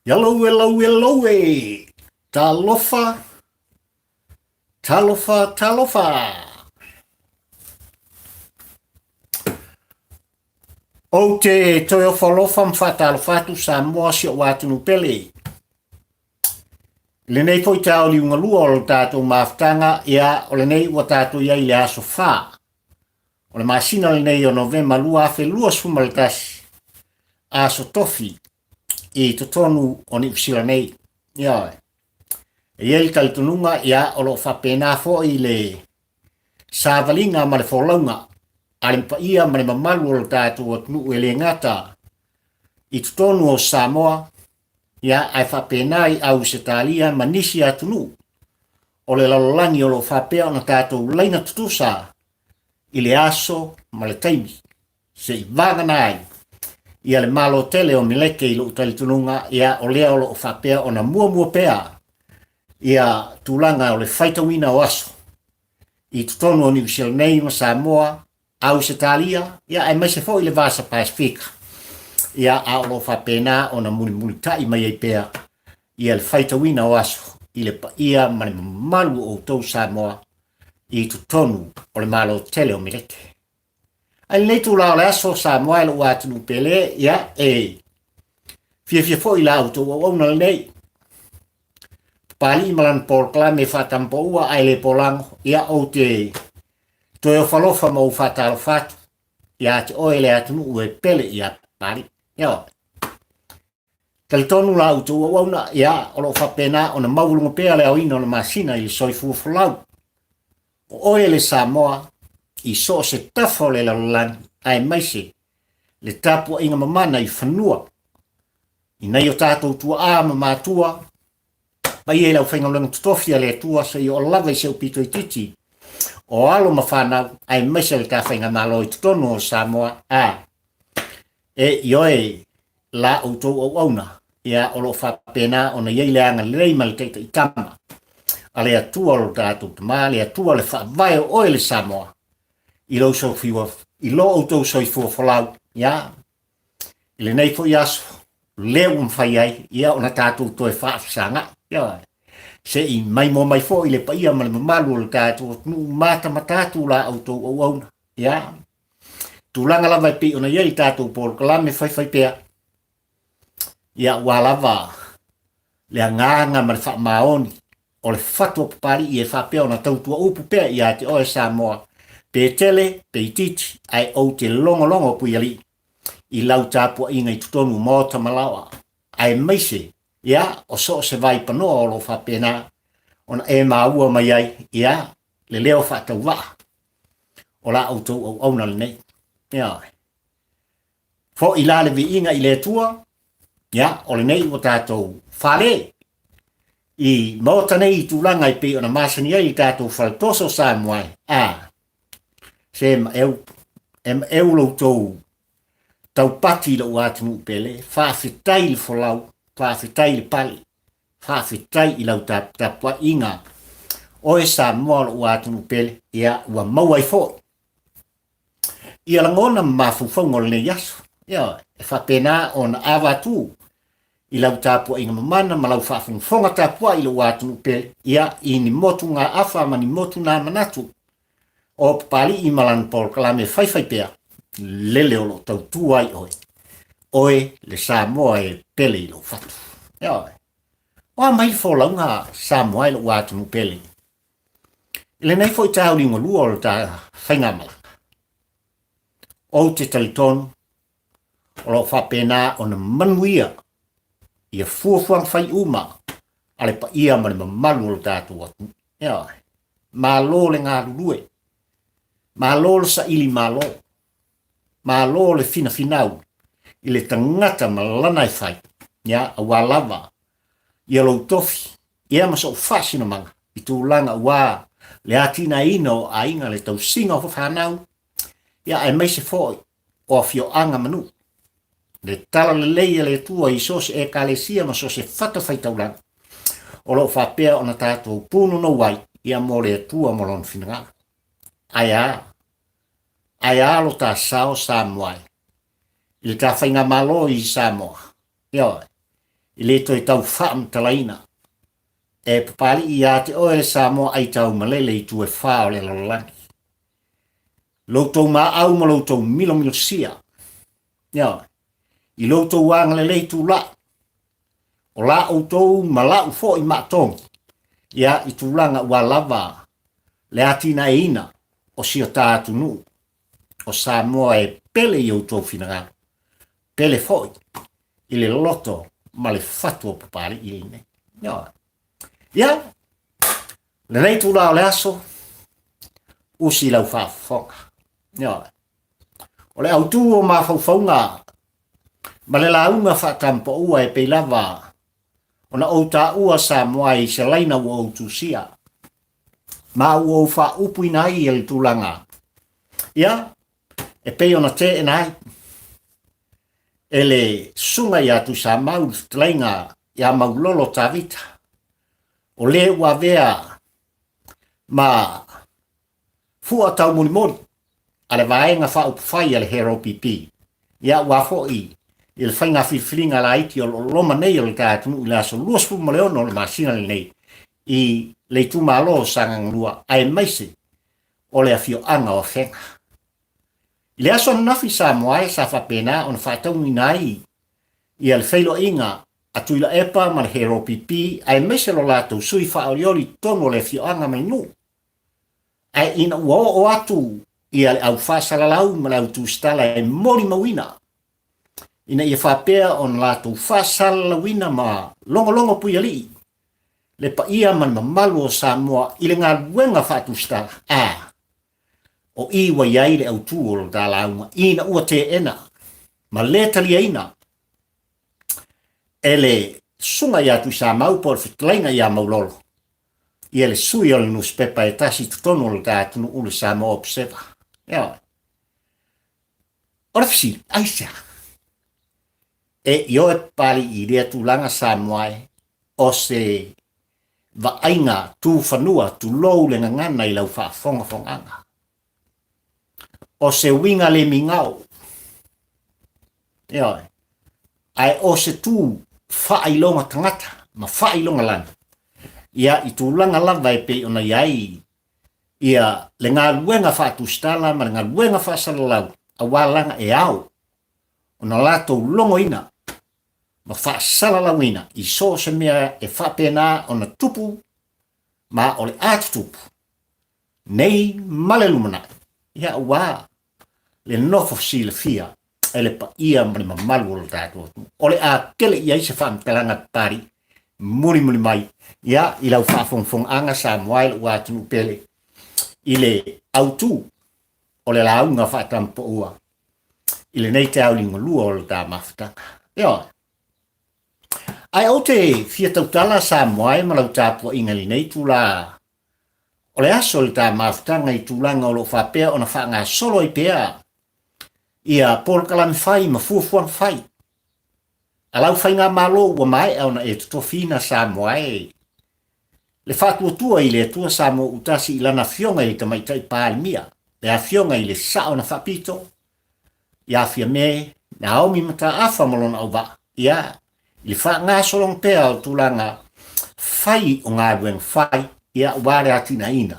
Ia lau e lau e lau e, talofa, talofa, talofa. Ou te toe ofo alofa ma faatalofa atu Samoa si ou atunuu pele. I lenei foi taeao liugalua o le tatou mafutaga, ia, o lenei ua tatou i ai i le aso 4 o le masina lenei o Novema 2021, aso tofi i totonu o Niu Sila nei. Ioe. E i ai le talitonuga, ia, o lo o faapena foi le savaliga ma le folauga a le paia ma le mamalu o lo tatou atunuu e le gata i totonu o Samoa, ia, ae faapena i Ausetalia ma nisi atunuu o le lalolagi o lo o faapea ona tatou laina tutusa i le aso ma le taimi se i vagana ai ia le Malo tele o Meleke i lou talitonuga, ia, o lea o lo o faapea ona muamua pea ia tulaga o le faitauina o aso i totonu o Niu Sila nei ma Samoa, Ausetalia, ia aemaise foi le Vasa Pasefika. Ia, a o lo o faapena ona mulimulitai mai ai pea ia le faitauina o aso i le paia ma le mamalu o outou Samoa i totonu o le Malo tele o Meleke. Ae lenei itula o le aso Samoa e lou atunuu pele, ia, e fiafia foi la outou auauna lenei. Papalii ma lana polokalame e faatampaua ae le polago, ia, ou te toe ofalofa ma ou faatalofa atu ia te oe le atunuu e pele ia Papalii. Ia, talitonu la outou auauna, ia, o lo o faapena ona maualuga pea le aoina o le masina i le soifua folau. O oe le Samoa i so o se tafa o le lalolagi aemaise le tapuaiga mamana i fanua i nai o tatou tuaa ma matua, paia i le aufaigaluega totofi a le Atua seia oo lava i si ou pito itiiti o alo ma fanau aemaise le ta faigamalo i totonu o Samoa. A e ioe la outou auauna, ia, o lo o faapena ona i ai le agalelei ma le taitaitama a le Atua o lo tatou Tama, le Atua le faavae o oe le Samoa i lou soifua, i lo outou soifua folau, ia, i lenei foi aso, lea ua mafai ai, ia, ona tatou toe faafesagai, ia, se i maimoa mai foi le paia ma le mamalu o le tatou atunuu, matamata atu la outou auauna, ia, tulaga lava e pei ona i ai le tatou polokalame faifai pea, ia ua lava le agaga ma le faamaoni o le fatu o Papalii e faapea ona tautua upu pea ia te oe Samoa, pe tele, pe itiiti, ae ou te logologo Puialii i lau tapuaiga i totonu o maota ma laoa, aemaise ia o so o se vaipanoa o lo o faapena ona e maua mai ai ia le leo faatauvaa o la outou auauna lenei. Ioe. Foi la le viiga i le Atua, ia, o lenei ua tatou fale i maota nei i tulaga e pei ona masani ai i tatou faletoso Samoa e. A, se maeu, e maeu lo outou taupati i lou atunuu pele, faafetai le folau, faafetai le pale, Faafetai i lau tapuaiga oe Samoa o lou atunuu pele, ia ua maua ai foi ia lagona ma mafaufauga o lenei aso. Ia, e faapena ona avatu i lau tapuaiga mamana ma lau faafogafoga tapuai i lou atunuu pele, ia, i ni motugaafa ma ni motunamanatu o Papalii ma lana polokalame faifai pea, lele o lo o tautua ai oe, oe le Samoa e pele i lou fatu. Ioe. O a mai le folauga Samoa i lou atunuu pele. I lenei foi taeao liugalua o le ta faigamalaga, ou te talitonu o lo o faapena ona manuia ia fuafuaga fai uma a le paia ma le mamalu o lo tatou atunuu. Ioe. Malo le galulue, malo le saili malo, malo le finafinau i le tagata ma lana e fai, ia, aua lava ia lou tofi, ia ma sou faasinomaga i tulaga aua le atinaeina o aiga, le tausiga o fanau, ia aemaise foi o afioaga ma nuu. Le tala lelei a le Atua i so o se Ekalesia ma so o se fatafaitaulaga o lo o faapea ona tatou punonou ai ia mo le Atua ma Lona finagalo. Ae a? Ae a lo ta sao Samoa e i le ta faigamalo i Samoa? Ioe. E le toe tau faamatalaina. E papalii ia te oe le Samoa aitau malele i itu e fa o le lalolagi. Lo outou maau ma lo outou milomilosia. Ioe. I lo outou agalelei tulai. O la outou ma la'u foi maatogi, ia, i tulaga ua lava le atinaeina o si o ta atunuu o Samoa e pele i outou finagalo, pele foi i le loto ma le fatu o Papalii lenei. Ioe. Ia, lenei itula o le aso, usi lau faafofoga. Ioe. O le autu o mafaufauga ma le lauga faatampaua e pei lava ona ou taua Samoa i se laina ua ou tusia ma ua ou faaupuina ai le tulaga ia e pei ona teena ai e le susuga ia Tuisamau le fetalaiga ia Maulolo Tavita o le ua avea ma Fua taumolimoli a le Vaega Faaupufai a le HRPP, ia aua foi i le faiga filifiliga laiti o lo o loma nei o le ta atunuu i le aso 26 o le masina lenei i le itumalo o Sagaga 2 aemaise o le afioaga o Afega. I le aso ananafi Samoa e sa faapena ona faataunuuina ai ia le feiloaiga a Tuilaepa ma le HRPP aemaise lo latou sui faaolioli i totonu o le afioaga ma le nuu. Ae ina ua oo atu ia le au faasalalau ma le au tusitala e molimauina, ina ia faapea ona latou faasalalauina ma logologo puialii le paia ma le mamalu o Samoa i le galuega faatusitala, a o i ua i ai le autu o lo ta lauga ina ua teena ma le taliaina e le susuga ia Tuisamau po o le fetalaiga ia Maulolo ia le sui o le nusipepa e tasi i totonu o le ta atunuu le Samoa Observer. Ioe. O le fesili, aisea? E ioe papalii i lea tulaga Samoa e, o se vaaiga tu fanua, tulou le gagana i lau faafogafogaga. O se uiga le migao. Ioe. Ae o se tu faailoga tagata ma faailoga lani. Ia, i tulaga lava e pei ona i ai ia le galuega faatusitala ma le galuega faasalalau, aua laga e ao ona latou logoina ma faasalalauina i so o se mea e faapena ona tupu ma o le a tutupu nei ma le lumanai, ia aua le nofo silafia e le paia ma le mamalu o le tatou atunuu. O le a tele i ai se faamatalaga papalii mulimuli mai ia i lau faafogafogaaga Samoa i lou atunuu pele i le autu o le lauga faatampaua i lenei taeao liugalua o le ta mafutaga. Ioe. Ae ou te fia tautala Samoa e ma lau tapuaiga i lenei itula o le aso i le ta mafutaga i tulaga o lo o faapea ona faagasolo ai pea ia polokalame fai ma fuafuaga fai a lau faigamalo ua maea ona e totofiina Samoa e le faatuatua i le Atua Samoa Utasi i lana afioga i le Tamaitai Palemia, le afioga i le Sao na Faapito, ia Fiame Naomi Mataafa ma lona auvaa, ia, i le faagasologa pea o tulaga fai o galuega fai, ia, aua le atinaeina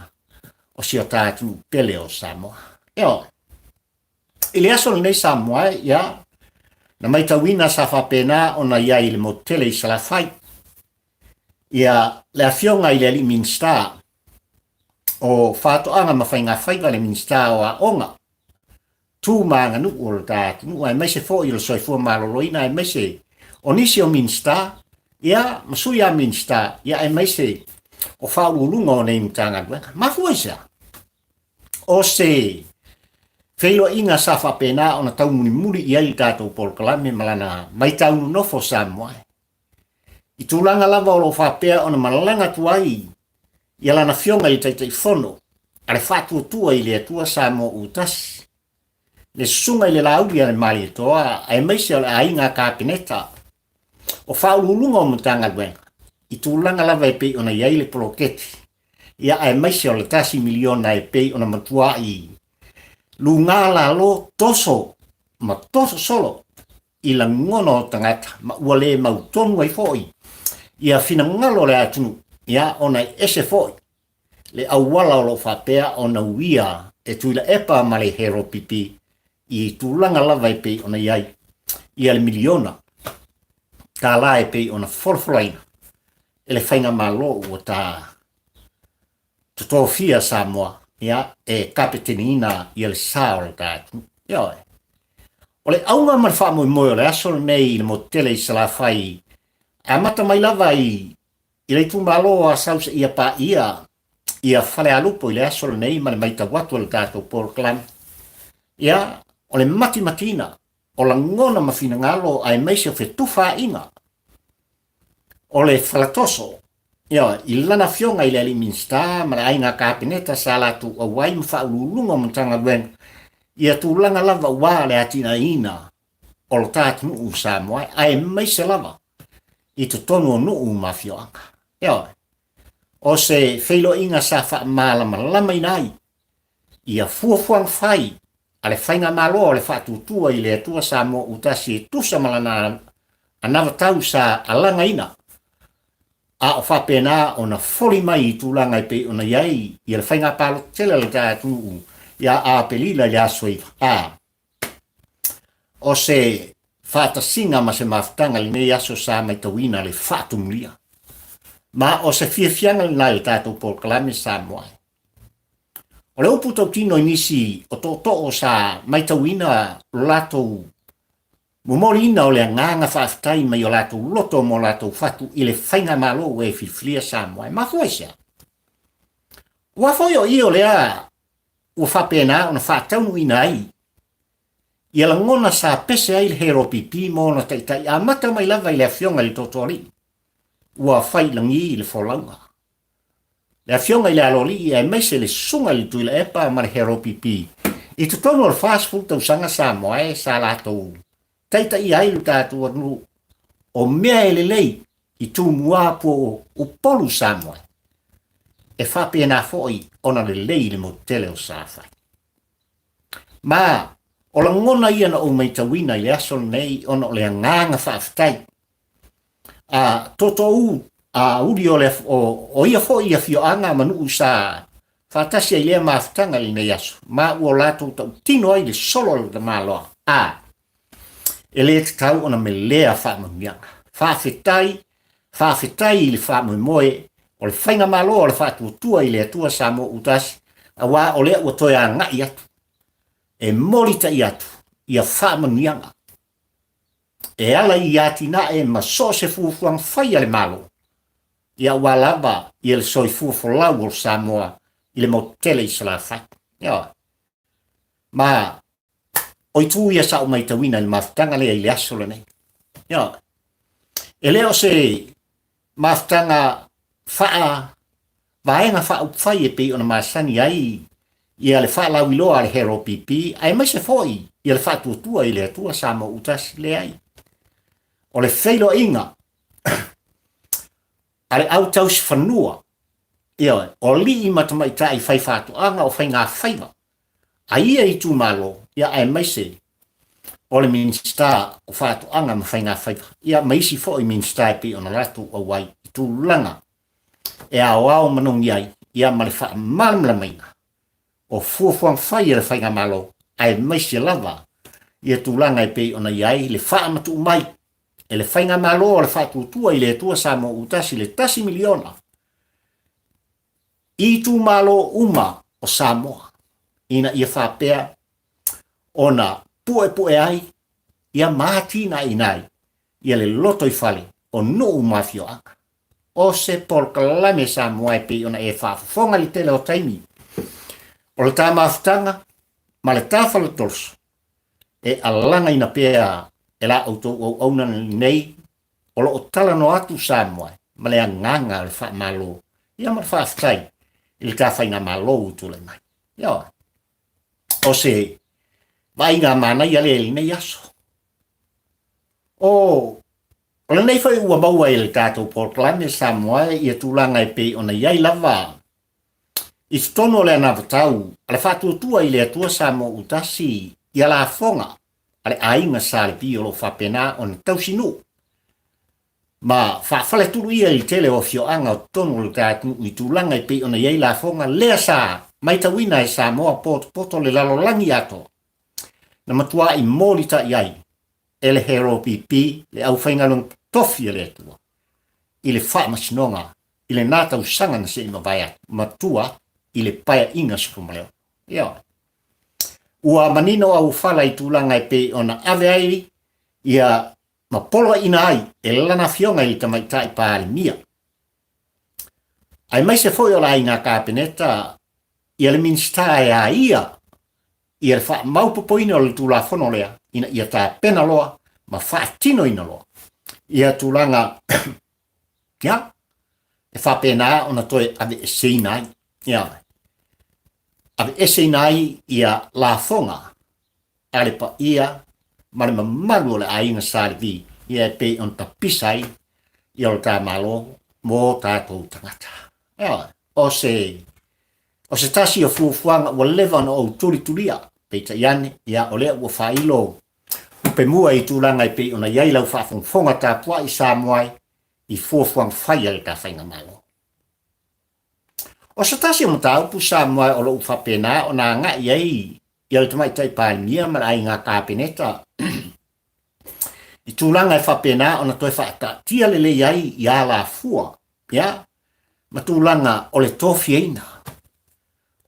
o si o ta atunuu pele o Samoa. Ioe. I le aso lenei Samoa, ia, na maitauina sa faapena ona i ai i le motu tele i Salafai, ia, le afioga i le alii Minisita o Faatoaga ma Faigafaiva, le Minisita o Aoga, tu ma aganuu o le ta atunuu, aemaise foi o le soifua maloloina, aemaise o nisi o Minisita, ia, ma sui a Minisita, ia, aemaise o faauluuluga o nei Matagaluega. Mafua i se a? O se feiloaiga sa faapena ona taumulimuli i ai le tatou polokalame ma lana maitau nonofo Samoa. I tulaga lava o lo o faapea ona malaga atu ai ia lana Afioga i le Taitaifono a le Faatuatua i le Atua Samoa ua tasi, le Susuga i le Laauli a le Malietoa aemaise o le Aiga Kapeneta, o Faauluuluga o Matagaluega, i tulaga lava e pei ona i ai le poloketi, ia aemaise o le $1 miliona e pei ona matuai luga lalo toso ma toso solo. i lagona o tagata ma ua le mautonu ai foi ia finagalo o le atunuu, ia, ona e ese foi le auala o lo o faapea ona uia e Tuilaepa ma le HRPP i tulaga lava e pei ona i ai ia le miliona tala e pei ona folafolaina e le faigamalo ua ta totofia Samoa, ia, e kapeteniina ia le sa o le ta atunuu. Ioe. O le auga ma le faamoemoe o le aso lenei i le motu tele i Salafai, e amata mai lava i le itumalo o Asau seia paia ia Falealupo i le aso lenei ma le matau atu o le tatou polokalame. Ia, o le matimatiina o lagona ma finagalo aemaise o fetufaaiga o le Falatoso, ioe, i lana afioga i le alii Minisita ma le aiga Kapeneta sa latou auai ma faauluuluga o Matagaluega ia tulaga lava ua le atinaeina o lo ta atunuu o Samoa, aemaise lava i totonu o nuu ma afioaga. Ioe, o se feiloaiga sa faamalamalamaina ai ia fuafuaga fai a le Faigamalo o le Faatuatua i le Atua Samoa ua tasi e tusa ma lana anavatau sa alagaina, a o faapena ona foli mai i tulaga e pei ona i ai ia le faiga palota tele a le ta atunuu ia Aperila i le aso 9. A o se faatasiga ma se mafutaga i lenei aso sa matauina le faatumulia. Ma o se fiafiaga lena i le tatou polokalame Samoa. O le upu tautino i nisi o tootoo sa matauina lo latou momoliina o le agaga faafetai mai o latou loto ma o latou fatu i le faigamalo ua e filifilia Samoa. E mafua i se a? Ua foi o i o lea ua faapena ona faataunuuina ai ia lagona sa pese ai le HRPP ma ona taitai amata mai lava i le afioga i le Tootooalii ua fai i lagi i le folauga. Le afioga i le Aloalii aemaise le Susuga i le Tuilaepa ma le HRPP i totonu o le 40 tausaga Samoa e sa latou taitaia ai lo tatou atunuu o mea e lelei i Tumua po o Upolu Samoa e faapena foi ona lelei i le motu tele o Salafai. Ma o lagona ia na ou matauina i le aso lenei ona o le agaga faafetai a totoou a uli o, le, o, o ia foi afioaga ma nuu sa faatasi ai lea mafutaga i lenei aso, ma ua latou tautino ai le solo o le tamaloa. A, e le tatau ona melea faamanuiaga. Faafetai, faafetai i le faamoemoe o le faigamalo o le faatuatua i le Atua Samoa ua tasi, aua o lea ua toe agai atu e molitai atu ia faamanuiaga e ala i atinae ma so o se fuafuaga fai a le Malo, ia aua lava ia le soifua folau o Samoa i le motu tele i Salafai. Ioe. Ma o itu ia sa ou matauina i le mafutaga lea i le aso lenei. Ioe. E le o se mafutaga faa vaega faaupufai e pei ona masani ai ia le faalauiloa a le HRPP aemaise foi ia le faatuatua i le Atua Samoa ua tasi, leai. O le feiloaiga a le au tausifanua, ioe, o alii ma tamaitai fai faatoaga o faigafaiva a ia itumalo, ia aemaise o le Minisita o Faatoaga ma Faigafaiva, ia ma isi foi Minisita e pei ona latou auai i tulaga e aoao manogi ai, ia ma le faamalamalamaina o fuafuaga fai a le Faigamalo, aemaise lava ia tulaga e pei ona i ai le faamatuu mai e le Faigamalo o le Faatuatua i le Atua Samoa ua tasi le $1 miliona i itumalo uma o Samoa ina ia faapea ona puepue ai ia ma atinaeina ai ia le lotoifale o nuu ma afioaga. O se polokalame Samoa e pei ona e faafofoga i le tele o taimi o le ta mafutaga ma le ta faletoloso e alagaina pea e la outou auauna lenei o lo o talanoa atu Samoa ma le agaga o le faamalo ia ma le faafetai i le ta faigamalo ua tulai mai. Ioe. O se vaaiga manaia lea i lenei aso. O o lenei foi ua maua i le tatou polokalame Samoa ia tulaga e pei ona i ai lava i totonu o le anavatau a le faatuatua i le Atua Samoa ua tasi ia lafoga. a le aiga Sa Levi o lo o faapena ona tausinuu ma faafaletulu ia i le tele o afioaga o totonu o le ta atunuu i tulaga e pei ona i ai lafoga lea sa matauina e Samoa potopoto le lalolagi atoa na matuai molita'i ai e le HLPP le aufaigaluega totofi a le Atua i le faamasinoga i lena tausaga na se i mavae atu matua i le Paeaiga 16. Ioe. Ua manino auofala i tulaga e pei ona ave ai ia ma poloaiina ai e lana afioga i le Tamaitai Palemia, aemaise foi o le Aiga Kapeneta ia le Minisita e a ia ia le faamaopopoina o le Tulafono lea ina ia tapena loa ma faatinoina loa ia tulaga ia e faapena ona toe aveeseina ai ia aveeseina ai ia lafoga a le paia ma le mamalu o le aiga Sa Levi ia e pei ona tapisa ai ia o le ta Malo mo tatou tagata. Ioe, o se o se tasi o fuafuaga ua leva ona ou tulitulia, peitai ane, ia o lea ua faailo upe mua i tulaga e pei ona i ai lau faafogafoga tapuai Samoa ai i fuafuaga fai a le ta Faigamalo. O se tasi o mataupu Samoa o lo o faapena ona agai ai ia le Tamaitai Palemia ma le Aiga Kapeneta i tulaga e faapena ona toe faataatia lelei ai i alafua, ia, ma tulaga o le tofiaina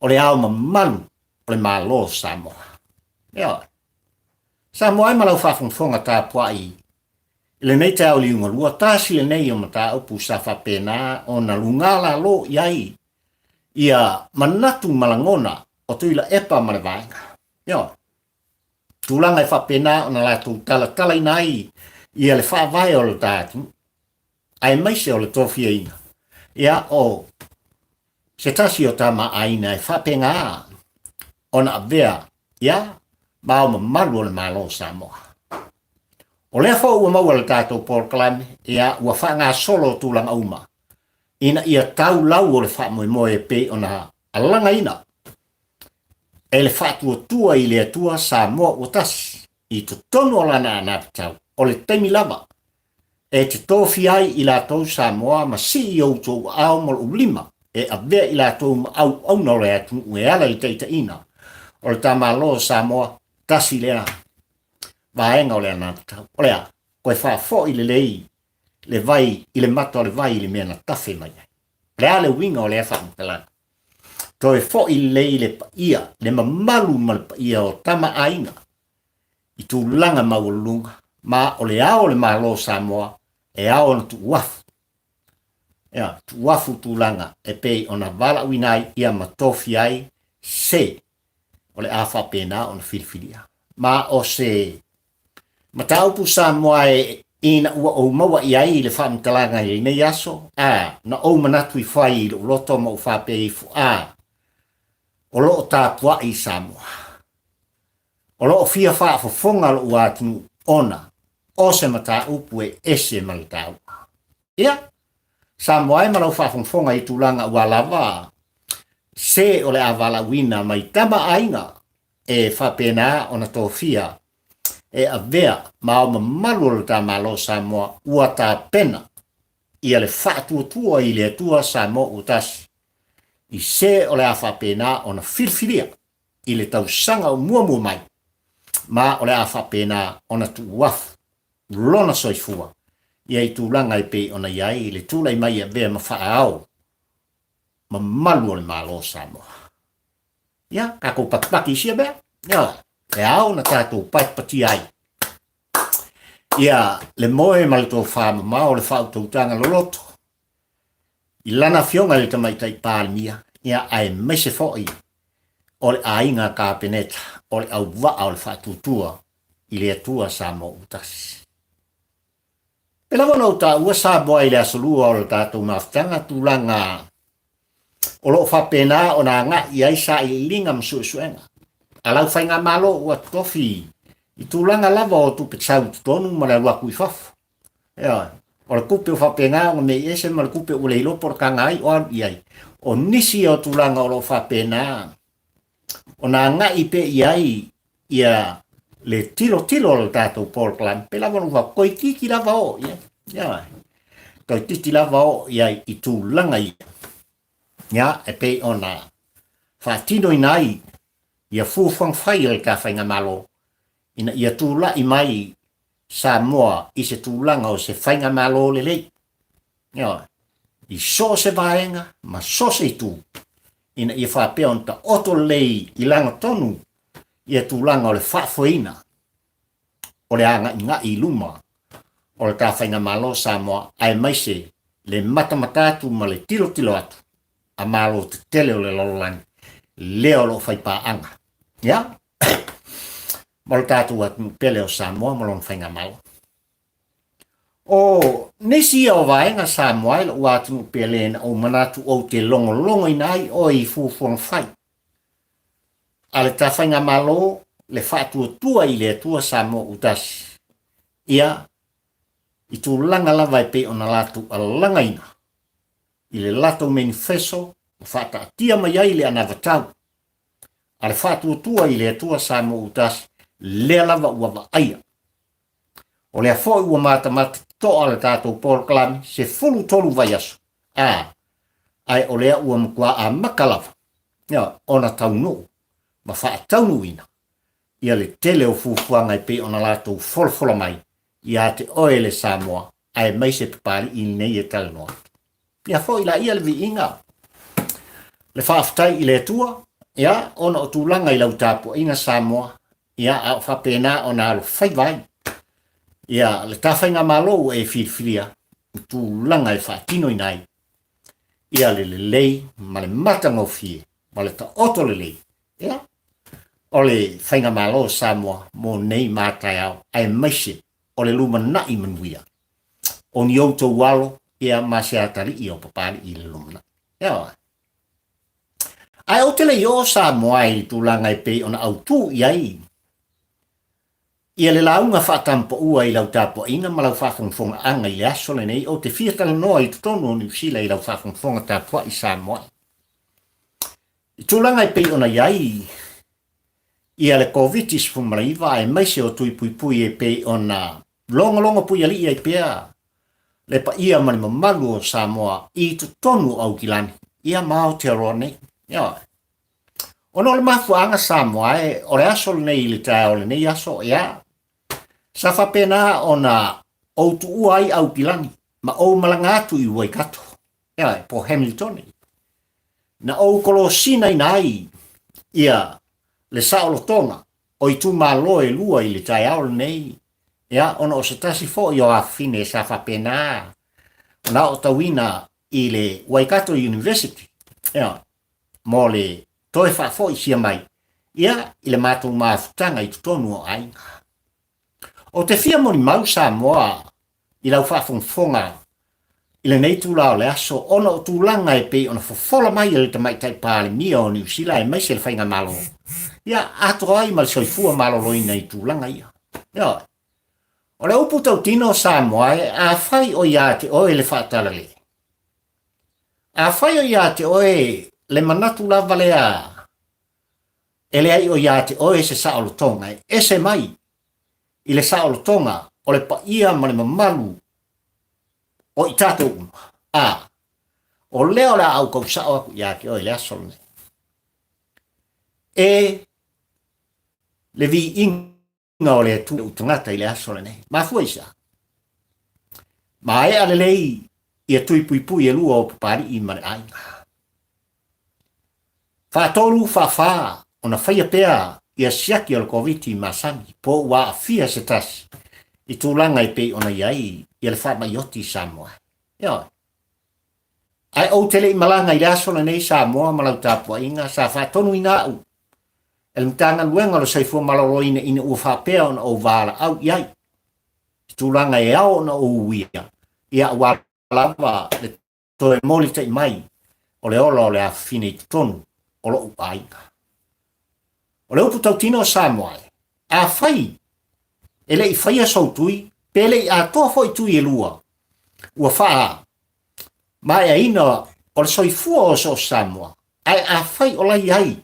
o le ao mamalu o le Malo o Samoa. Ioe. Samoa ai ma lau faafogafoga tapuai i lenei taeao liugalua, tasi lenei o mataupu sa faapena ona luga lalo i ai ia manatu ma lagona o Tuilaepa ma le vaega. Ioe. Tulaga e faapena ona latou talatalaina ai ia le faavae o le ta atunuu, aemaise o le tofiaina ia o se tasi o tamaaiga e faapena ona avea ia ma ao mamalu o le Malo o Samoa. O lea foi ua maua le tatou polokalame, ia ua faagasolo tulaga uma ina ia tau lau o le faamoemoe e pei ona alagaina e le faatuatua i le Atua Samoa ua tasi i totonu o lana anavatau, o le taimi lava e te tofia ai i latou Samoa ma sii i outou aao ma lou lima e avea i latou ma auauna o le atunuu e ala i le taitaiina o le ta Malo o Samoa, tasi lea vaega o le anavatau. O le a? Toe faafoi lelei le vai i le mata o le vai i le mea na tafe mai ai. O le a le uiga o lea faamatalaga? Toe foi lelei le paia, le mamalu ma le paia o Tama Aiga i tulaga maualuluga, ma o le ao o le Malo o Samoa e ao ona tuuafu. Ia, tuuafu tulaga e pei ona valaauina ai ia ma tofia ai se o le a faapena ona filifilia. Ma o se mataupu Samoa e ina ua ou maua i ai le faamatalaga i lenei aso, a, na ou manatu ifo ai i lou loto ma ou faapea ifo, a, o lo o tapuai Samoa. O lo o fia faafofoga lou atunuu ona o se mataupu e ese ma le taua. Ia, Samoa e ma lau faafogafoga i tulaga ua lava se o le a valaauina mai tama aiga e faapena ona tofia e avea ma ao mamalu o le ta Malo Samoa ua tapena ia le faatuatua i le Atua Samoa ua tasi i se o le a faapena ona filifilia i le tausaga o muamua mai ma o le a faapena ona tuuafu lona soifua ia i tulaga e pei ona i ai le tulai mai e avea ma faaao mamalu o le Malo o Samoa. Ia, tatou patipati i sia mea, ia, e ao ona tatou patipatia ai ia le moe ma le tofā mamao o le faautautaga loloto i lana afioga i le Tamaitai Palemia, ia, aemaise foi o le aiga Kapeneta o le auvaa o le faatuatua i le Atua Samoa ua tasi. Pei lava ona ou taua Samoa i le aso lua o le tatou mafutaga, tulaga o lo o faapena ona agai i ai sailiiliga ma suesuega a lau faigamalo ua totofi i tulaga lava o tupe sau i totonu ma le alu atu i fafo. Ioe, o le tupe ua faapena ona mei ese ma le tupe ua le iloa po o le taga ai o alu i ai. O nisi o tulaga o lo o faapena ona agai pea i ai ia le tilotilo o le tatou polokalame, pei lava ona ou fai atu, toeitiiti lava oo i ai. Ioe. Toeitiiti lava oo i ai i tulaga ia, ia, e pei ona faatinoina ai ia fuafuaga fai a le ta Faigamalo ina ia tulai mai Samoa i se tulaga o se Faigamalo lelei. Ioe. I so o se vaega ma so o se itu ina ia faapea ona taoto lelei i lagatonu ia tulaga o le faafoeina o le agaigai i luma o le ta Faigamalo Samoa aemaise le matamata atu ma le tilotilo atu a Malo tetele o le lalolagi lea o lo o faipaaga ia ma lo tatou atunuu pele o Samoa ma lona Faigamalo. O nisi ia o vaega Samoa e lou atunuu pele na ou manatu ou te logologoina ai oe i fuafuaga fai a le ta Faigamalo le Faatuatua i le Atua Samoa ua tasi ia i tulaga lava e pei ona latou alagaina i le latou menifeso ma faataatia mai ai le anavatau a le Faatuatua i le Atua Samoa ua tasi lea lava ua vaaia. O lea foi ua matamata totoa le tatou polokalame 13 vaiaso, a, ae o lea ua matua amata lava ona taunuu ma faataunuuina ia le tele o fuafuaga e pei ona latou folafola mai ia te oe le Samoa aemaise Papalii lenei e talanoa atu. Ia foi laia le viiga, le faafetai i le Atua, ia, ona o tulaga i lau tapuaiga Samoa, ia, a o faapena ona alofaiva ai ia le ta faigamalo ua e filifilia i tulaga e faatinoina ai ia le lelei ma le matagofie ma le taoto lelei ia o le faigamalo o Samoa mo nei ma taeao aemaise o le lumanai manuia o ni outou alo ia ma se atalii o Papalii i le lumanai. Ioe. Ae ou te le i oo Samoa i tulaga e pei ona autū i ai ia le lauga faatampaua i lau tapuaiga ma lau faafogafogaaga i le aso lenei, ou te fia talanoa i totonu o Niu Sila i lau faafogafoga tapuai Samoa. I tulaga e pei ona i ai ia le Koviti-19 aemaise o tui puipui e pei ona logologo puialii ai pea le paia ma le mamalu o Samoa i totonu o Aukilani, ia ma Aotearoa nei. Ioe. Ona o le mafuaaga Samoa e, o le aso lenei i le taeao o lenei aso, ia, sa faapena ona ou tuua ai Aukilani ma ou malaga atu i Waikato, ioe, po Hamiltone. Na ou kolosinaina ai ia le saolotoga o itumalo e lua i le taeao lenei, ia, ona o se tasi foi o afafine sa faapena ona aotauina i le Waikato University, ia, mo le toe faafoisia mai, ia, i le matou mafutaga i totonu o aiga. Ou te fia molimau Samoa i lau faafogafoga i lenei itula o le aso ona o tulaga e pei ona fofola mai e le Tamaitai Palemia o Niu Sila aemaise le Faigamalo, ia atoa ai ma le soifua maloloina i tulaga ia. Ioe. O le upu tautino Samoa e, afai o ia te oe le faatalalei, afai o ia te oe le manatu lava lea e leai o ia te oe se saolotoga e ese mai i le saolotoga o le paia ma le mamalu o i tatou uma, a o lea o le a aukau sao atu ia te oe i le aso lenei. E le viiga o le Atua i tagata i le aso lenei. Mafua i se a? Maea lelei ia tui puipui e lua o Papalii ma le aiga. Faatolu, faafa ona faia pea ia siaki o le Koviti masani po ua aafia se tasi i tulaga e pei ona i ai ia le faamai oti i Samoa. Ioe. Ae ou te le i malaga i le aso lenei Samoa ma lau tapuaiga sa faatonuina au e le Matagaluega o le Soifua Maloloina ina ua faapea ona ou valaau i ai i tulaga e ao ona ou uia ia aua lava le toe molitai mai o le ola o le afafine i totonu o lo'u aiga. O le upu tautino o Samoa e, afai e le i faia sou tui, pe le i atoa foi tui e lua, ua faa maeaina o le soifua o so o Samoa, ae afai o la i ai.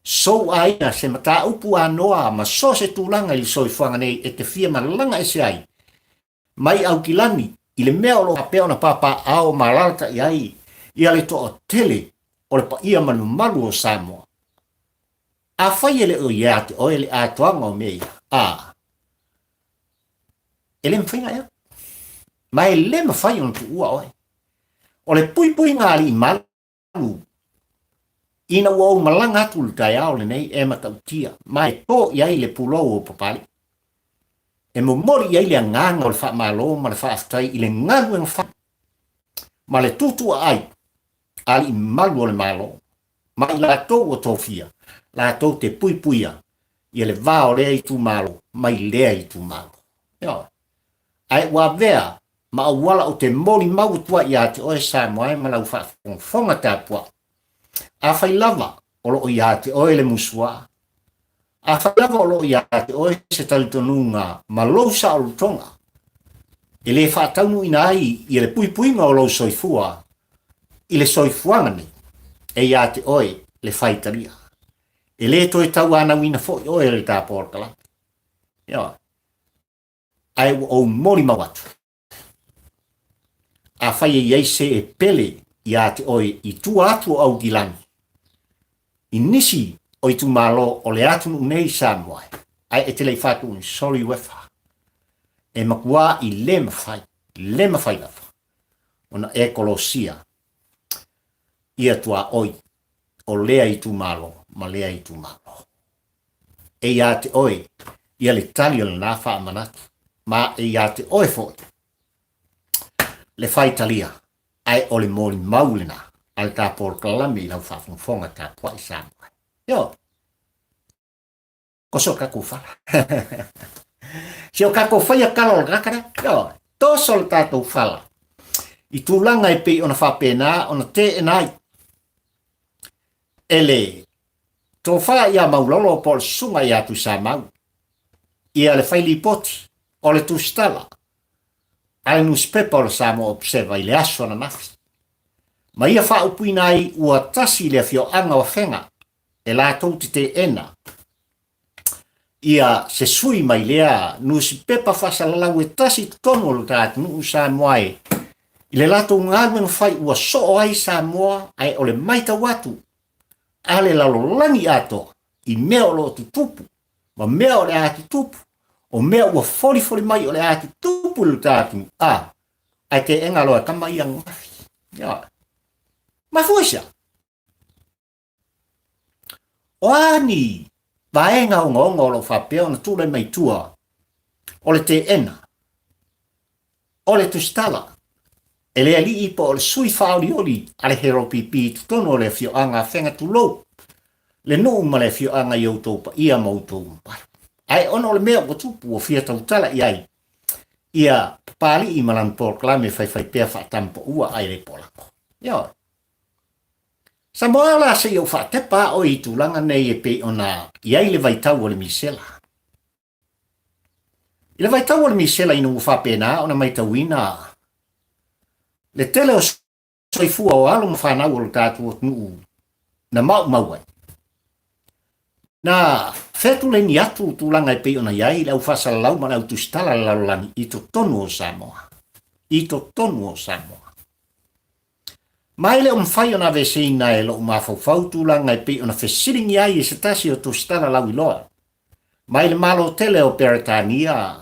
Sou aiga, se mataupu anoa ma so se tulaga i le soifuaga nei e te fia malaga ese ai mai Aukilani i le mea o lo o faapea ona papaaao ma alaalatai ai ia le toatele o le paia ma le mamalu o Samoa. Afai e le o ia te oe le atoaga o mea ia, a, e le mafai ona e alu. Ma e le mafai ona tuua oe. O le puipuiga a alii malu ina ua ou malaga atu i le taeao lenei e matautia ma e to i ai le pulou o Papalii. E momoli i ai le agaga o le faamalo ma le faafetai i le galuega fai ma le tutuaai a alii malu o le Malo ma i latou ua tofia latou te puipuia ia le va o lea itumalo mai lea itumalo. Ioe. Ae ua avea ma auala ou te molimau atu ai ia te oe Samoa e ma lau faafogafoga tapuai. Afai lava o lo o ia te oe le musuā, afai lava o lo o ia te oe se talitonuga ma lou saolotoga e le faataunuuina ai ia le puipuiga o lou soifua i le soifuaga nei, e ia te oe le faitalia. E le toe tauanauina foi oe e le ta polokalame. Ioe. Ae ua ou molimau atu, afai e i ai se e pele ia te oe i tua atu o Aukilani, i nisi o itumalo o le atunuu nei i Samoa, ae e te le i faatuina, sorry Uefa, e matua i le mafai, le mafai lava ona e kolosia ia tuaoi o lea itumalo ma lea itumalo. E ia te oe ia le tali o lena faamanatu, ma e ia te oe foi le faitalia, ae o le molimau lena a le ta polokalame i lau faafogafoga tapuai Samoa. Ioe. Ko so tatou fala. Si o tatou faia tala o le tagata lea. Ioe. Toso le tatou fala. I tulaga e pei ona faapena ona teena ai e le tofa ia Maulolo po o le susuga ia Tuisamau ia le fai lipoti o le tusitala a le nusipepa o le Samoa Observer i le aso ananafi. Ma ia faaupuina ai ua tasi le afioaga o Afega e latou te teena ia se sui mai lea nusipepa faasalalau e tasi i totonu o lo ta atunuu Samoa e i le latou galuega fai ua soo ai Samoa ae o le maitau atu a le lalolagi atoa i mea o lo o tutupu ma mea o le a tutupu o mea ua folifoli mai o le a tutupu i lo ta atunuu a ae teena loa e tama ia ananafi. Ioe. Mafua i se a? O a ni vaega ogaoga o lo o faapea ona tulai mai tua o le teena, o le tusitala, e le alii po o le sui faaolioli a le HLPP i totonu o le afioaga Afega tulou, le nuu ma le afioaga i outou paia ma outou mamalu. Ae ona o le mea ua tupu ua fia tautala i ai ia Papalii ma lana polokalame faifaipea faatamapaua ae le polako. Ioe. Samoa la seia ou faatepa a oe i tulaga nei e pei ona i ai le vaitau o le misela. I le vaitau o le misela ina ua faapena ona maitauina le tele o soifua o alo ma fanau o lo tatou atunuu na maumau ai. Na fetuleni atu tulaga e pei ona i ai le au faasalalau ma le au tusitala a le lalolagi i totonu o Samoa. I totonu o Samoa. Ma e le o mafai ona aveeseina e lou mafaufau tulaga e pei ona fesiligia ai e se tasi o tusitala lauiloa mai le Malo tele o Peretania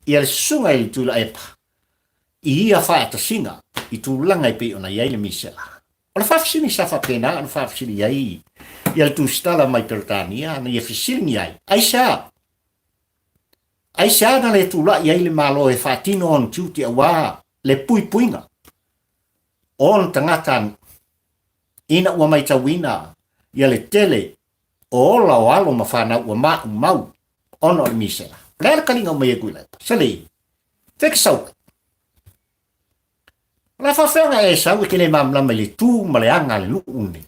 ia le Susuga i le Tuilaepa i ia faatasiga i tulaga e pei ona i ai le misela. O le faafesili sa faapena ona faafesili ai ia le tusitala mai Peretania na ia fesiligia ai, Aisea? Aisea na le tulai ai le Malo e faatino ona tiute aua le puipuiga o ona tagata ina ua maitauina ia le tele o ola o alo ma fanau ua maumau ona o le misela. O le a le taliga o mai e Tuilaepa? Sele, fea ke sau ai? O le a faafefea ona e sau e te le malamalama i le tu ma le aga a le nuu lenei,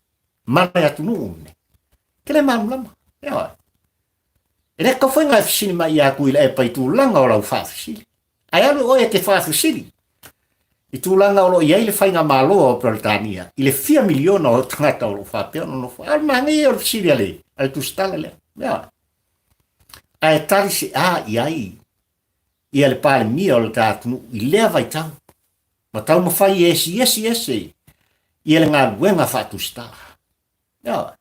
ma le atunuu lenei. E te le malamalama. Ioe. E le tatau foi ona e fesili mai ia Tuilaepa i tulaga o lau faafesili. Ae alu oe e te faafesili i tulaga o lo o i ai le faigamalo a Peretania i le fia miliona o tagata o lo o faapea ona nofo. A o le manaia ia o le fesili a le a le tusitala lea. Ia. Ae tali se a i ai ia le Palemia o le ta atunuu i lea vaitau ma taumafai e esiesi ese ia le galuega faatusitala. Ia.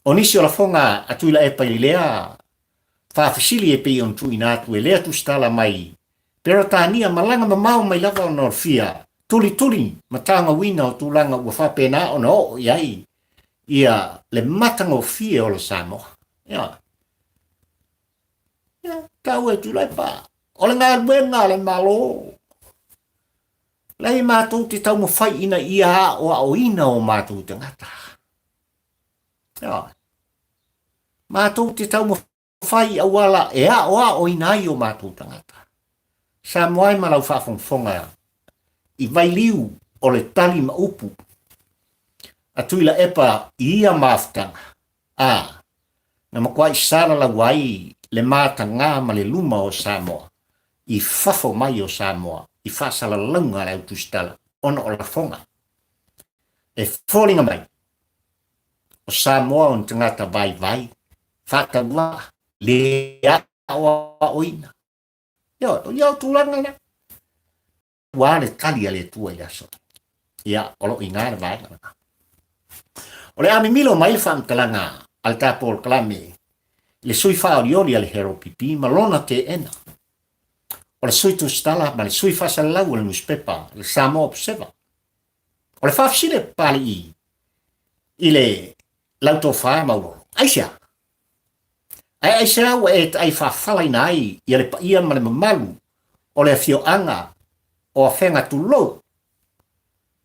O nisi o lafoga a Tuilaepa i lea faafesili e pei ona tuuina atu e lea tusitala mai Peretania malaga mamao mai lava ona o le fia tulituli ma tagauina o tulaga ua faapena ona oo i ai ia le matagofie o le Samoa. Ia, ia taua e Tuilaepa, o le galuega a le Malo, leai matou te taumafai ina ia aoaoina o matou tagata. Ia, matou te taumafai i auala e aoaoina ai o matou tagata. Samoa e ma lau faafogafoga i vailiu o le tali ma upu a Tuilaepa i ia mafutaga, a na matuai salalau ai le matagā ma le luma o Samoa i fafo mai o Samoa i faasalalauga a le au tusitala ona o lafoga e foliga mai o Samoa o ni tagata vaivai, faatauvaa, le aoaoina. Ioe, o ia o tulaga lea. Ua le tali a le Atua i le aso. Ia, o lo o i ina le vaega lena. O le a mimilo mai le faamatalaga a le ta polokalame i le sui faaolioli a le HRPP ma lona teena. O le sui tusitala ma le sui faasalalau o le nusipepa, le Samoa Observer. O le faafesili a Papalii i le lau tofa Maulolo, aisea? Ae aisea ua e taai faafalaina ai ia le paia ma le mamalu o le afioaga o Afega tulou?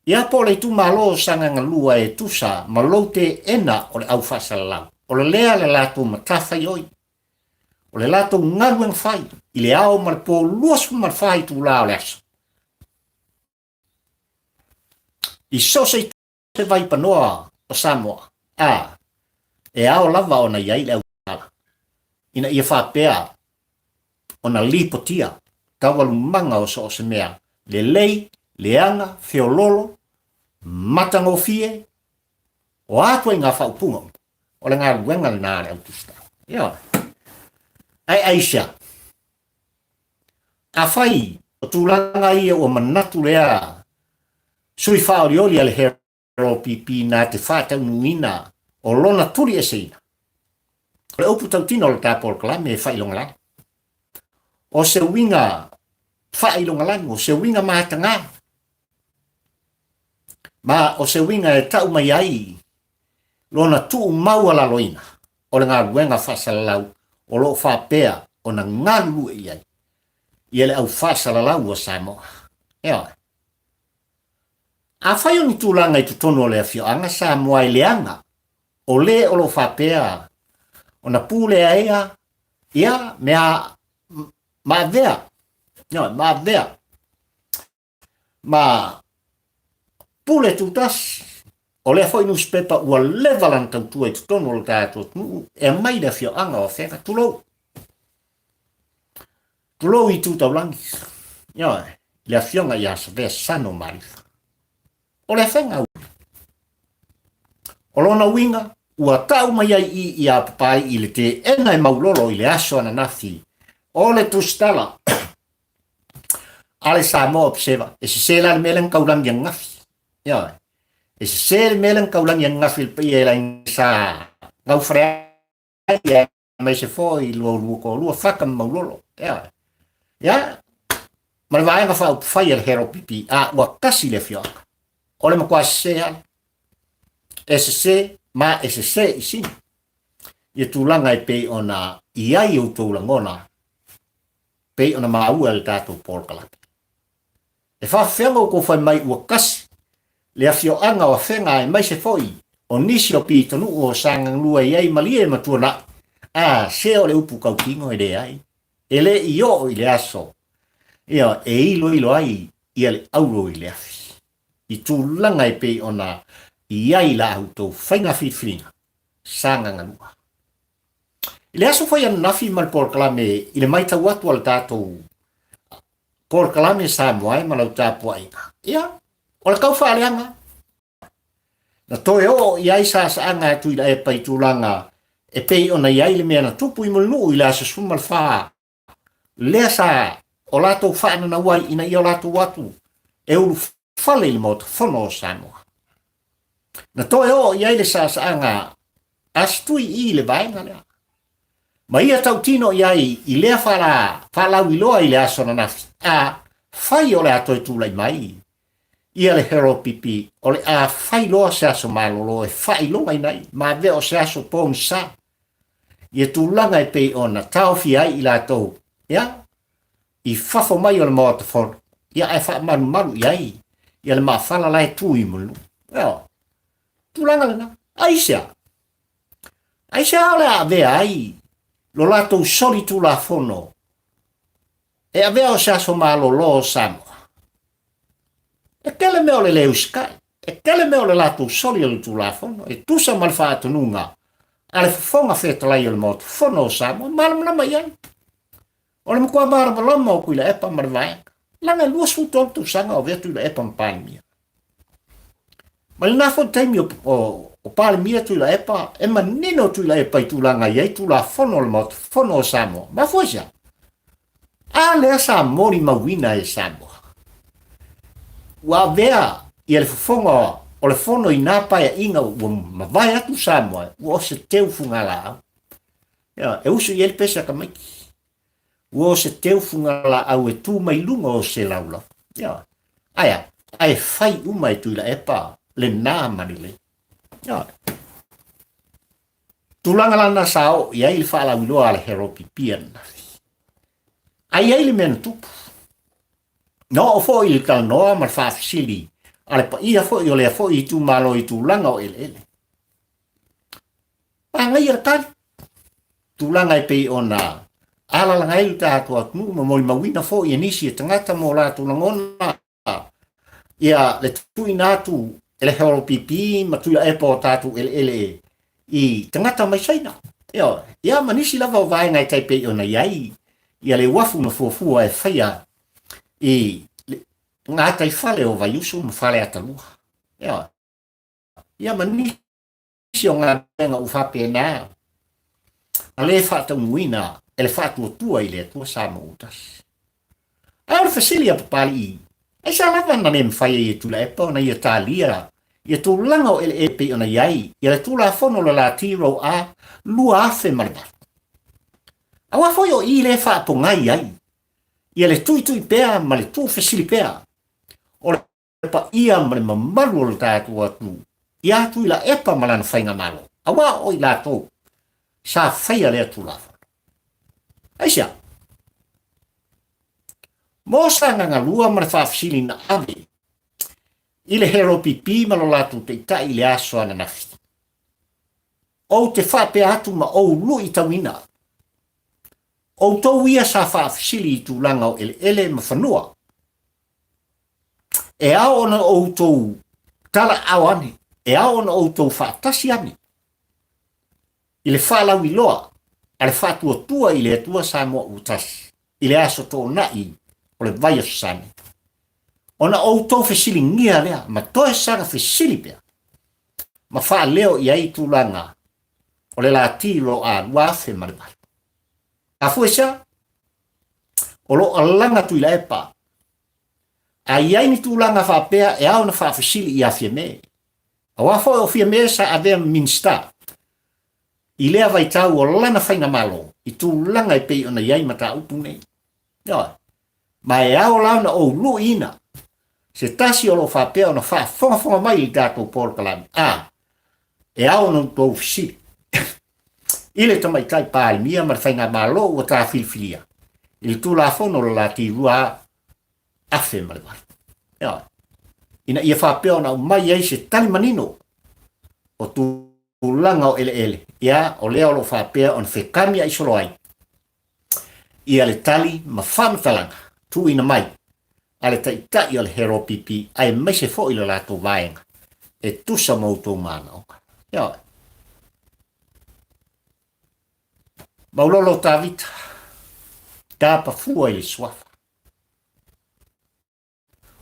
Ia po o le itumalo o Sagaga 2 e tusa ma lou teena o le au faasalalau, o le lea le latou matafaioi, o le latou galuega fai i le ao ma le po 24 itula o le aso. I so o se te vaipanoa o Samoa, a, e ao lava ona i ai le autala, ina ia faapea ona lipotia taualumaga o so o se mea lelei, leaga, feololo, matagofie, o a ituaiga faaupuga uma, o le galuega lena a le au tusitala. Ioe. Ae aisea? Afai o tulaga ia ua manatu lea sui faaolioli a le HRPP na te faataunuuina o lona tuli eseina, o le upu tautino o le ta polokalame e faailogalanu. O se uiga faailogalanu, o se uiga matagā, ma o se uiga e tau mai ai lona tuumaualaloina o le galuega faasalalau o lo o faapea ona galulue i ai ia le au faasalalau a Samoa. Ioe. Afai o ni tulaga i totonu o le afioaga Samoa e leaga, o le o lo o faapea ona pulea ea ia mea maavea, ioe, maavea ma pule tutasi. O lea foi nusipepa ua leva lana tautua i totonu o le tatou atunuu e aumai le afioaga o Afega, tulou. Tulou i tu taulagi. Ioe, le afioga ia Savea Sano Malifa. O le Afega au. O lona uiga, ua tau mai ai i i a Papalii i le teena e Maulolo i le aso ananafi o le tusitala a le Samoa Observer. E sese la le mea lea na taulagi ananafi. Ioe. E sese le mea lea na taulagi ananafi i le paia e laina sa gaufale ai aemaise foi lua toalua Faka ma Maulolo. Ioe. Ia, ma le vaega faaupufai a le HRPP, a ua tasi le afioaga. O le matua sese lava. E sese ma e sese i sini. Ia tulaga e pei ona i ai outou lagona, pei ona maua e le tatou polokalame. E faafefea ona outou fai mai ua tasi le afioaga o Afega aemaise foi o nisi o pitonuu o Sagagalua e i ai Malie ma Tuanai? A, se o le upu tautino e leai. E le i oo i le aso ia e iloilo ai ia le auro i le afi, i tulaga e pei ona i ai la outou faiga filifiliga Sagagalua. I le aso foi ananafi ma le polokalame i le maitau atu a le tatou polokalame Samoa e ma lau tapuaiga, ia, o le tau faaleaga. Na toe oo i ai saasaaga a Tuilaepa i tulaga e pei ona i ai le mea na tupu i Mulinuu i le aso 14 lea sa o latou faananau ai ina ia o latou atu e ulufale i le Maota Fono o Samoa. Na toe oo i ai le saasaaga a Setui i le vaega lea. Ma ia tautino i ai i lea faalauiloa i le aso ananafi, a fai o le a toe tulai mai ia le Heropipi, o le a fai loa se aso malolo e faailogaina ai ma avea o se aso pogisa ia tulaga e pei ona taofia ai i latou ia i fafo mai o le Maota Fono, ia ae faamalumalu i ai ia le mafala la e tu i Mulinuu. Ioe, tulaga lena. Aisea? Aisea o le a avea ai lo latou soli tulafono e avea o se aso malolo o Samoa? E tele mea o le le usikai, e tele mea o le latou soli o le Tulafono, e tusa ma le faatonuga a le Fofoga Fetalai o le Maota Fono o Samoa, e malamalama i ai. O le matua malamalama o Tuilaepa ma le vaega, leaga e 23 tausaga o avea Tuilaepa ma Palemia. Ma lena foi taimi o, o, o Palemia Tuilaepa, e manino Tuilaepa i tulaga i ai Tulafono o le Maota Fono o Samoa. Mafua i se a? A lea sa molimauina e Samoa. Ua avea ia le fofoga o le fono i nā paeaiga ua mavae atu Samoa, ua o se teu fugalaau. Ia, e usu i ai le pese a tamaiti. Ua o se teu fugalaau e tu mai luga o se laulau. Ia, ae a? Ae fai uma e Tuilaepa lena ma lelei. Ia, tulaga lana sa oo i ai le faalauiloa a le Heropipi ananafi. Ai ai le mea na tupu. Na oo foi i le talanoa ma le faafesili a le paia foi o lea foi itumalo i tulaga o eleele. Pagaia le tali. Tulaga e pei ona alalaga ai le tatou atunuu ma molimauina foi e nisi e tagata mo latou lagona ia le tuuina atu e le HLPP ma Tuilaepa o tatou eleele i tagata mai Saina. Ioe. Ia ma nisi lava o vaega e tai pei ona i ai ia le uafu na fuafua e faia i gataifale o Vaiusu ma Faleatalua. Ioe. Ia ma nisi nisi o galuega ua faapena na le faataunuuina e le faatuatua i le Atua Samoa ua tasi. A o le fesili a Papalii, aisea lava na le mafai ai e Tuilaepa ona ia talia ia tulaga o eleele pei ona i ai ia le Tulafono o le Lati Row A 2008? Aua foi o i lea e faapogai ai ia le tuitui pea ma le tuufesili pea o le le paia ma le mamalu o le tatou atunuu ia Tuilaepa ma lana faigamalo, aua o i latou sa faia lea Tulafono. Aisea? Mo Sagaga 2 ma le faafesili na ave i le HLPP ma lo latou taitai i le aso ananafi, ou te faapea atu ma ou luitauina outou ia sa faafesili i tulaga o eleele ma fanua, E ao ona outou talaao ane, e ao ona outou faatasi ane i le faalauiloa a le faatuatua i le Atua Samoa ua tasi i le aso toonai o le vaiaso sane. Ona outou fesiligia lea ma toe saga fesili pea ma faaleo i ai tulaga o le lati lo a 2008. Afua i se a? O lo o alaga Tuilaepa. A i ai ni tulaga faapea e ao ona faafesili ia Fiame. Aua foi o Fiame sa avea ma Minisita i lea vaitau o lana faigamalo i tulaga e pei ona i ai mataupu nei. Ioe. Ma e ao la ona ou luiina se tasi o lo o faapea ona faafogafoga mai i le tatou polokalame. A, e ao ona outou fesili i le Tamaitai Palemia ma le Faigamalo ua ta filifilia i le Tulafono o le Lati 2008. Ioe. Ina ia faapea ona aumai ai se tali manino o tulaga o eleele, ia, o lea o lo o faapea ona fekamia'i solo ai ia le tali ma faamatalaga tuuina mai a le Taitai o le HLPP aemaise foi le latou vaega e tusa ma outou manaoga. Ioe. Maulolo Tavita, tapa fua i le suafa.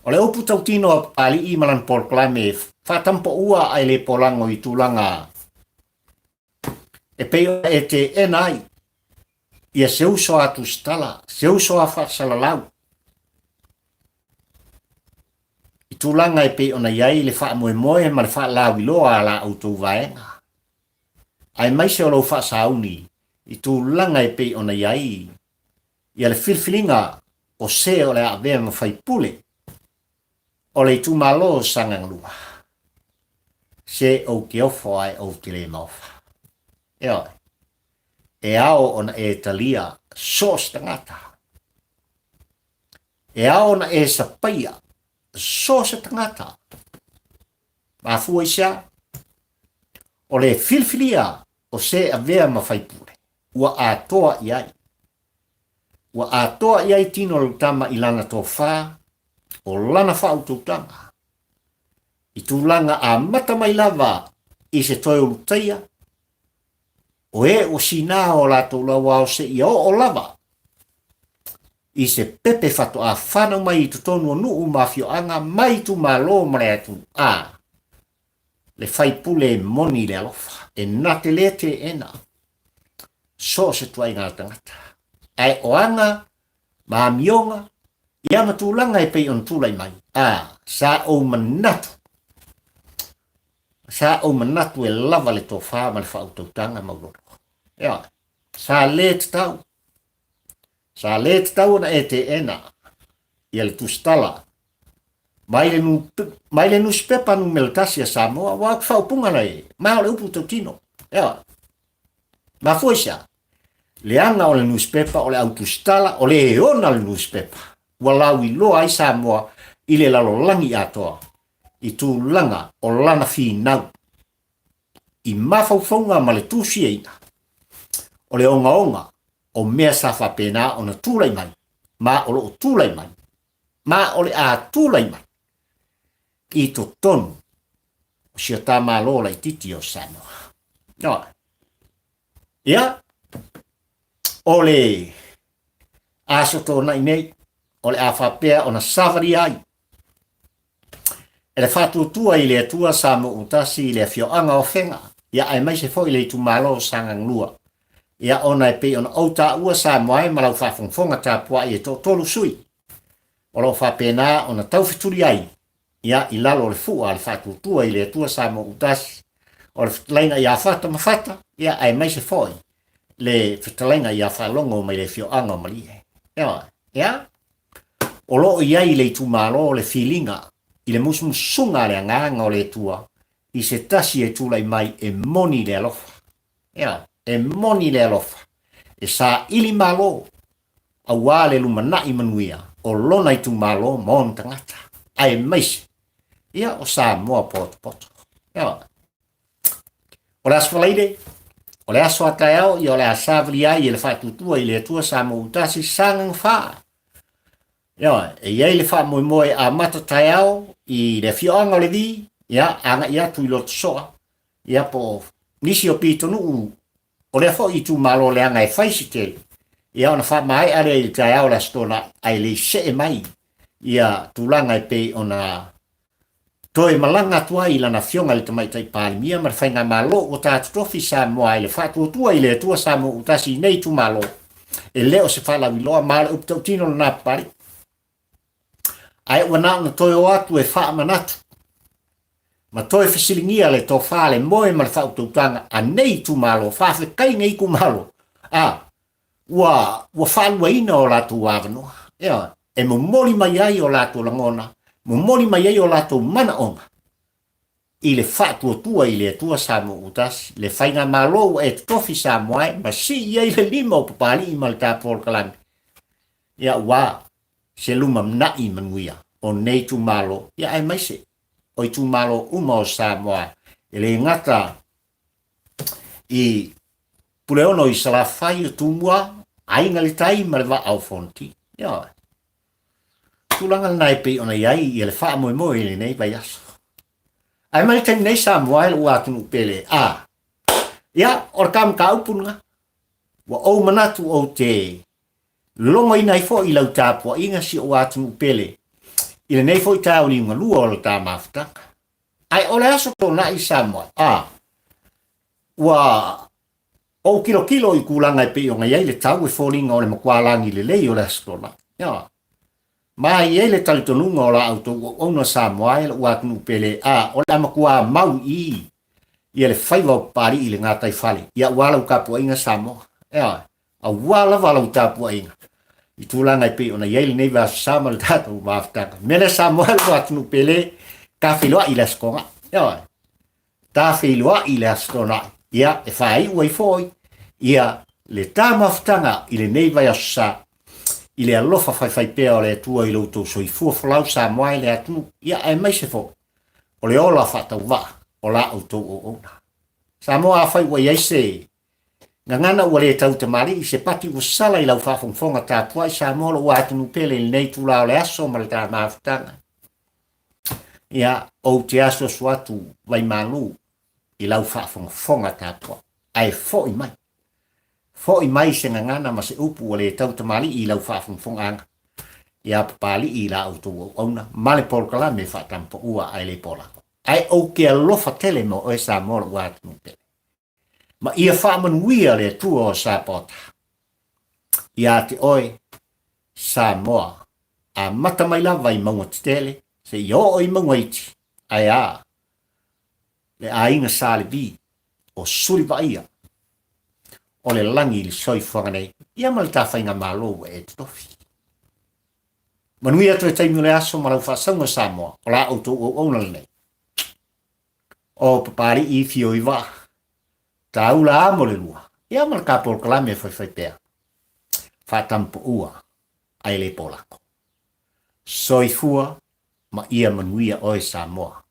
O le upu tautino a Papalii ma lana polokalame Faatampaua ae le polago i tulaga e pei ona e teena ai ia se uso a tusitala, se uso a faasalalau i tulaga e pei ona i ai le faamoemoe ma le faalauiloa a la outou vaega, aemaise o lou faasauni i tulaga e pei ona i ai ia le filifiliga o se o le a avea ma faipule o le itumalo o Sagaga Se ou te ofo ae ou te le maofa. Ioe. E ao ona e talia so o se tagata. E ao ona e sapaia so o se tagata. Mafua i se a? O le filifilia o se avea ma faipule, ua atoa i ai. Ua atoa i ai tino o le tama i lana tofa, o lana faautautaga, i tulaga amata mai lava i se toe ulutaia, o e ua sinā o latou lauao seia oo lava i se pepe faatoa fanau mai i totonu o nuu ma afioaga ma itumalo ma le atunuu, a le faipule e moni le alofa, e na te le teena so o se tuaiga tagata. Ae o aga ma amioga, ia ma tulaga e pei ona tulai mai, a sa ou manatu, sa ou manatu e lava le tofa ma le faautautaga maulolo. Ioe, sa le tatau, sa le tatau ona e teena ia le tusitala mai le, nu, mai le nusipepa numera tasi a Samoa, ua aku faaupuga lai, ma o le upu tautino. Ioe, mafua i se a? Leaga o le nusipepa o le au tusitala, o le e ona le nusipepa, ua lauiloa ai Samoa i le lalolagi atoa i tulaga o lana finau i mafaufauga ma le tusiaina o le ogaoga o mea sa faapena ona tulai mai ma o lo o tulai mai ma o le a tulai mai i totonu o si o ta Malo laitiiti o Samoa. No. Ia, o le aso tōnai nei, o le a faapea ona savalia ai e le faatuatua i le Atua Samoa-tasi i le afioaga o Afega, ia aemaise foi le itumalo o Sagaga Ia ona e pei ona ou taua Samoa e ma lau faafogafoga tapuai e toatolu sui o lo o faapena ona taufetuli ai ia i lalo o le fua a le faatuatua i le Atua Samoa-tasi o le fetalaiga ia Fata ma Fata, ia aemaise foi le fetalaiga ia Faalogo mai le afioaga o Malie. Ia, ia o lo o i ai i le itumalo le filiga i le musumusuga a le Agaga o le Atua i se tasi e tulai mai e moni le alofa. Ia, e moni le alofa, e saili malo aua le lumanai manuia o lona itumalo ma ona tagata, aemaise ia o Samoa potopoto. Ia, o le Aso Faraile, o le aso a taeao, ia o le a savalia ai e le faatuatua i le Atua Samoa Utasi Sagaga Fa. Ia, e i ai le faamoemoe amata taeao i le afioaga o Levi, ia, agai atu i Lotosoa, ia po o nisi o pitonuu o lea foi itumalo leaga e fai si tele, ia ona faamaea lea i le taeao o le Aso Toonai, ae le i see mai ia tulaga e pei ona toe malaga atu ai i lana afioga i le Tamaitai Palemia ma le Faigamalo ua ta totofi Samoa i le faatuatua i le Atua Samoa Utasi i nei itumalo, e le o se faalauiloa ma o le upu tautino lena Papalii. Ae ua na ona toe o atu e faamanatu ma toe fesiligia le tofa, le moe ma le faautautaga a nei itumalo, faafetai nei itumalo, a ua, ua faaluaina o latou avanoa, ioe, e momoli mai ai o latou lagona, momoli mai ai o latou manaoga i le faatuatua i le Atua Samoa Utasi, le faigamalo ua e totofi Samoa e, ma sii ai le lima o Papalii ma le tapolokalame, ia ua se lumanai manuia o nei itumalo, ia aemaise o itumalo uma o Samoa, e le gata i Puleono i Salafai o Tumua, Aiga i le Tai ma le Vaa o Fonoti. Ioe. Tulaga lena e pei ona i ai ia le faamoemoe i lenei vaiaso. Ae mai le taimi nei Samoa e lou atunuu pele, a, ia, o le ta mataupu lena. Ua ou manatu ou te logoina ai foi i lau tapuaiga si ou atunuu pele i lenei foi taeao liugalua o le ta mafutaga. Ae o le Aso Toonai Samoa, a, ua ou kilokilo i tulaga e pei ona i ai le tau e foliga o le matua lagi lelei o le Aso Toonai. Ioe. Ma e i ai le talitonuga o la outou auauna Samoa e lou atunuu pele, a, o le a matua mau i i ia le faiva o Papalii i le gataifale, ia aua lau tapuaiga Samoa. Ioe. Aua lava lau tapuaiga i tulaga e pei ona i ai lenei vaiaso sa ma le tatou mafutaga. O le mea lea Samoa e lou atunuu pele, ta feiloai i le Aso Toonai. Ioe. Ta feiloai i le Aso Toonai. Ia, e faaiu ai foi ia le ta mafutaga i lenei vaiaso sa i le alofa faifaipea o le Atua i lo outou soifua folau Samoa e le atunuu, ia aemaise foi o le ola faatauvaa o la outou auauna. Samoa, afai ua i ai se Gagana ua le tautamalii se pati ua sala i lau faafogafoga tapuai Samoa lou atunuu pele i lenei itula o le aso ma le ta mafutaga. Ia, ou te asuasu atu vaimalu i lau faafogafoga tapuai, ae foi mai. Foi mai se gagana ma se upu ua le tautamalii i lau faafogafogaaga. Ia papalii i la outou auauna ma le polokalame faatamapaua ae le polako. Ae ou te alofa tele mo oe Samoa lou atunuu pele. Ma ia faamanuia le Atua o Sapaota ia te oe, Samoa, amata mai lava i mauga tetele seia oo i mauga iti, ae a le aiga Sa Levi o suli vaaia o le lagi i le soifuaga nei, ia ma le ta faigamalo ua e totofi. Manuia toe taimi o le aso ma lau faasauga Samoa, o la outou auauna lenei. O Papalii i fio i vaa, tāula amo le lua, ia ma le tā polokalame e whaiwhai pea. Whātampoua, ai le pōlako. Soifua ma ia manuia oe Samoa.